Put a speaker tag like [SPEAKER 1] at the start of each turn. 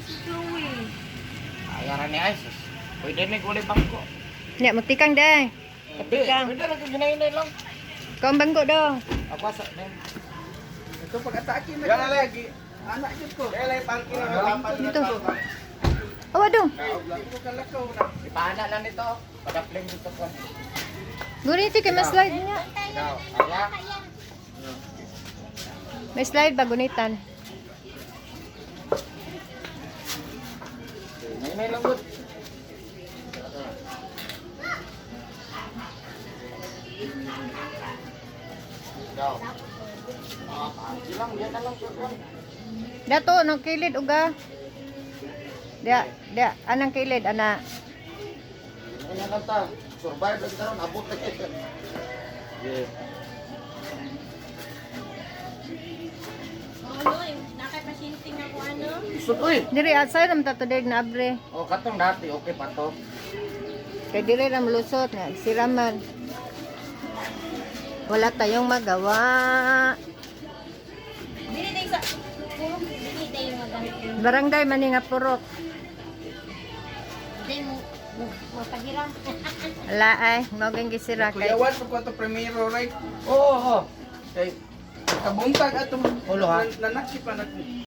[SPEAKER 1] si Chloe.
[SPEAKER 2] Ayaran ni Isis. Pwede ni gulay bangko.
[SPEAKER 3] Nya mutikang day.
[SPEAKER 2] Pwede, pwede lang ginainay lang.
[SPEAKER 3] Ikaw ang bangko do.
[SPEAKER 2] Ako sa din.
[SPEAKER 4] Ito pag-atake na.
[SPEAKER 2] Yan na lagi.
[SPEAKER 4] Anak jud ko.
[SPEAKER 2] Kaya lang pangkin na lapan
[SPEAKER 3] Dito. Awa dong.
[SPEAKER 4] Ko kalakaw na.
[SPEAKER 2] Ipaana lang nito. Padapling dito ko.
[SPEAKER 3] Guniti kay mas slide niya.
[SPEAKER 2] Ikaw, aya.
[SPEAKER 3] May slide ba gunitan?
[SPEAKER 2] Nainay lang gud. Ikaw. Ah, lang, yan na lang.
[SPEAKER 3] Dato nang kilid uga. Dia, dia anang kilid ana.
[SPEAKER 2] Ano lang ta? Survive lang karon, abot na kita. Yeah.
[SPEAKER 1] Ano, nakapasyente nga ko ano.
[SPEAKER 2] Isod uy.
[SPEAKER 3] Diri asay ram ta today na abre.
[SPEAKER 2] Oh, katong dati okay pa to.
[SPEAKER 3] Kay diri ram lusot nga siraman. Wala tayong magawa.
[SPEAKER 1] Dili tayo sa purok, dili tayo magamit.
[SPEAKER 3] Barangay man ni nga purok.
[SPEAKER 1] Dili mo mapahiram.
[SPEAKER 3] Ala ay, mao gyud gisira kay.
[SPEAKER 4] Kuyawan ko ato primero right.
[SPEAKER 2] Oo, oo.
[SPEAKER 4] Kay kabuntag ato
[SPEAKER 2] Ulo, ha?
[SPEAKER 4] Nanakip pa na ko.